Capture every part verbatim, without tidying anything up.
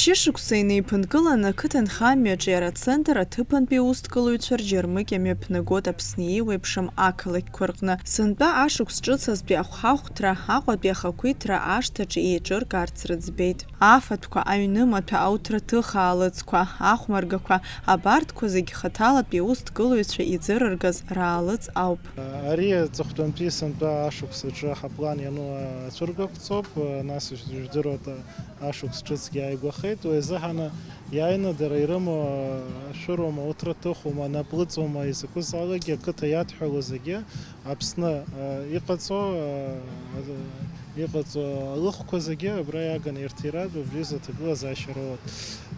Шьышықәса инеиԥынкыланы ақыҭанхамҩа аҿиара ацентр аҭыԥантәи аусҭгылаҩцәа рџьармыкьа мҩаԥнагоит Аԥсны еиуеиԥшым ақалақьқәа рҟны. Сынтәа ашықәс ҿыцазтәи ахәҳахәҭра, Аҟәатәи ахақәиҭра ашҭаҿы еиҿыркаарц рыӡбеит. Афатәқәа, аҩнымаҭәа, ауҭраҭых аалыҵқәа, ахәмаргақәа, абарҭқәа зегь хаҭалатәи аусҭгылаҩцәа иӡырыргаз раалыҵ ауп. Ари аҵыхәтәантәи сынтәа ашықәс аҿы ҳаплан иану ацәыргақәҵоуп, нас ижәдыруа ашықәс ҿыцгьы ааигәахеит, уи азыҳәаны иааины дара ирымоу ашәырума, ауҭраҭыхума, наплыҵума, изакәызаалакгьы ақыҭа иадҳәалоу зегьы Аԥсны, а, иҟаҵо, а, иҟаҵо алыхқәа зегьы абра иааганы ирҭиратә убри изы аҭагылазаашьа роуеит.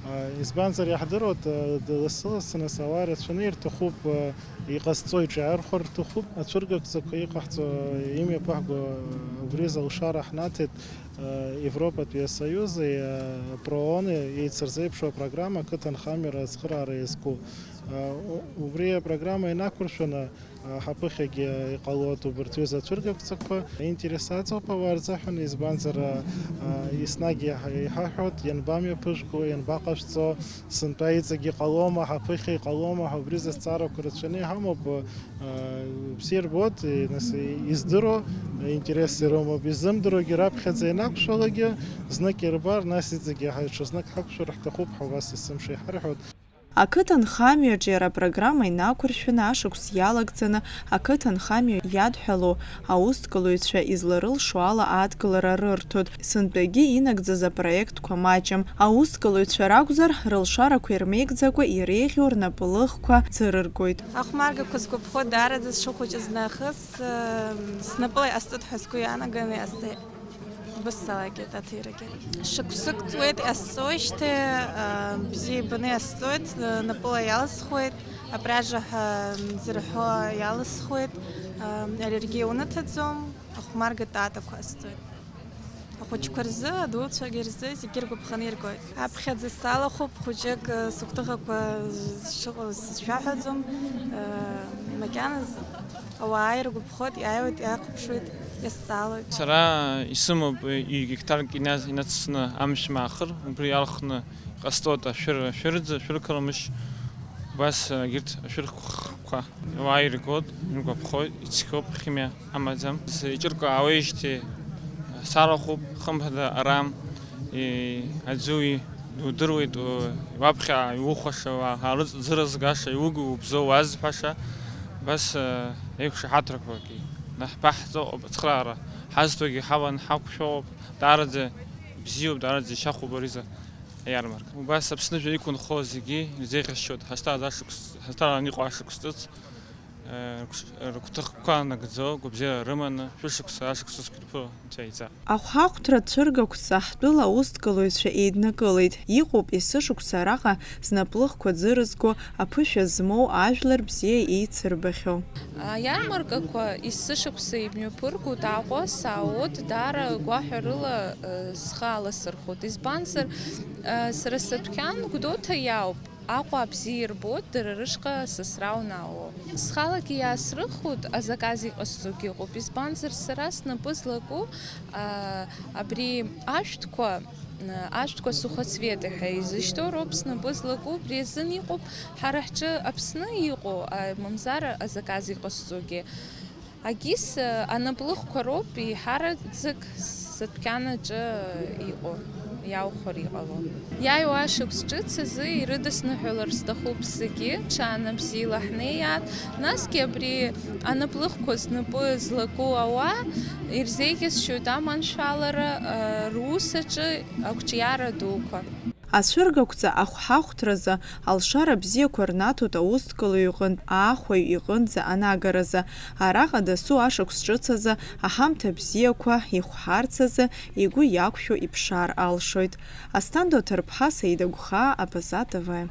А, избанзар, иаҳдыруеит, а, д-, лассы-лассы нас ауаа рацәаны ирҭахуп, а, иҟазҵо иҿаархәар рҭахуп. Ацәыргақәҵақәа иҟаҳҵо имҩаԥаҳго убри изы алшара ҳнаҭеит, а, Европатәи асоиузи, а, Проон еицырзеиԥшу апрограмма ақыҭанхамҩара ацхыраара иазку. А, у-, убри апрограмма инақәыршәаны, а, ҳаԥыхьагьы иҟалоит убарҭ ҩыза ацәыргақәҵақәа. Иинтересаҵоуп ауаа рзыҳәан, избанзар, а, а, еснагь иаҳ-, иҳаҳәоит, ианбамҩаԥыжәго, ианбаҟашәҵо, сынтәа иҵегь иҟалома, ҳаԥыхьа иҟалома ҳәа убри зызҵаарақәа рацәаны иҳамоуп. А, бзиа ирбоит, и-, нас, и-, издыруа, интересс ирымоуп, изымдыруагьы раԥхьаӡа ианақәшәалакгьы, знык ирбар, нас иҵегьы ҳа-, ҽазнык ҳақәшәар ҳҭахуп ҳәа убас есымша иҳарҳәоит. Ақыҭанхамҩаҿы иара апрограмма инақәыршәаны ашықәс иалагӡаны ақыҭанхамҩа иадҳәалоу аусҭгылаҩцәа изларылшо ала адгылара рырҭоит. Сынтәагьы инагӡаз апроектқәа маҷым. Аусҭгылаҩцәа ракәзар, рылшарақәа ирмеигӡакәа иреиӷьу рнапылыхқәа ӡырыргоит. Ахәмаргақәа сгәаԥхо даараӡа сшыхәыҷыз нахыс, снапыла иҟасҵоит ҳәа сгәы иаанаганы иҟасҵеит. Бысалакьеит аҭирагьы. Шықәсык ҵуеит иҟасҵоижьҭеи, бзиа ибаны иҟасҵоит, напыла иалысхуеит, апряжа ҳәа зырҳәо иалысхуеит, аллергиа унаҭаӡом, ахәмарга татақәа ҟасҵоит. Ахәыҷқәа рзы, адуцәагьы рзы зегьы иргәаԥханы иргоит. Аԥхьаӡа салахәуп, хәыҷык, сыгәҭыхақәа шыҟоу сшәаҳәаӡом, макьаназ ауаа иргәаԥхоит, иааиуеит, иахәаԥшуеит, иазҵаалоит. Сара исымоуп ҩ-гектарк иназ-, инацысны амшә маахыр, убри иалхны иҟасҵоит ашәыр, ашәырӡы, ашәырқарамышь, убас егьырҭ ашәырқәа. Уаа иргоит, иргәаԥхоит, ицқьоуп, химиа амаӡам. Зеиҿыркы аауеижьҭеи сарахәуп, хымԥада, ара, и-, аӡәы уи дудыруеит, у-, уаԥхьа иухәаша, уа-, арыҵ-, ӡырызгаша, иугу, убзоу, уазҳәаша, убас, э, еиқәшаҳаҭрақәагьы наҳбаҳҵо ыҟоуп, ацхыраара ҳазҭогьы ҳаван ҳақәшәоуп, даараӡа ибзиоуп, даараӡа ишьахәуп ари за. Аиармарка. Убас Аԥсны жәа иқәынхо зегьы ирзеиӷьасшьоит ҳазҭаз ашықәс, ҳазҭаран иҟоу ашықәс ҿыц, э, рықәш-, рыгәҭыхқәа нагӡо, гәабзиара рыманы, шәышықәса, ашықәсқәа ирԥыло Анцәа иҵаа. Ахәҳахәҭра цәыргақәҵа ҳтәыла аусҭгылаҩцәа еиднакылеит. Иҟоуп есышықәса араҟа знаплыхқәа ӡырызго, аԥышәа змоу ажәлар бзиа еицырбахьоу. Аиармаркақәа есышықәса имҩаԥыргоит Аҟәа, сааот, даара гәаҳәарыла, э, схы аласырхәит. Избанзар, э, сара садәқьан Гәдоуҭа иауп. Аҟәа бзиа ирбоит, дара рышҟа сасра унаало. Схалагьы иаасрыхоит, азаказ иҟасҵогьы ыҟоуп. Избанзар, сара снапы злаку, а, абри ашәҭқәа, Ашәҭқәа сухоцветы ҳәа изышьҭоу роуп снапы злаку, убри азын иҟоуп ҳара ҳҿы Аԥсны иҟоу, а, мамзар азаказ иҟасҵогьы. Агьыс, а, анаплыхқәа роуп еиҳараӡак садәқьан аҿы иҟоу, иаухәар иҟало. Иааиуа ашықәс ҿыц азы ирыдысныҳәалар сҭахуп зегьы, ҽаанбзиала ҳнеиаат, насгьы абри анаплыхқәа знапы злаку ауаа ирзеиӷьасшьоит аманшәалара, а, рус аҿы Ақәҿиара дуқәа. Ацәыргақәҵа ахәҳахәҭразы алшара бзиақәа рнаҭоит аусҭгылаҩ иҟынтә аахәаҩ иҟынӡа анагаразы. Араҟа дасу ашықәс ҿыц азы аҳамҭа бзиақәа ихәҳарц азы игәы иақәшәо иԥшаар алшоит. Асҭанда Ҭарԥҳа, Саида Гәхаа, Абаза Т В.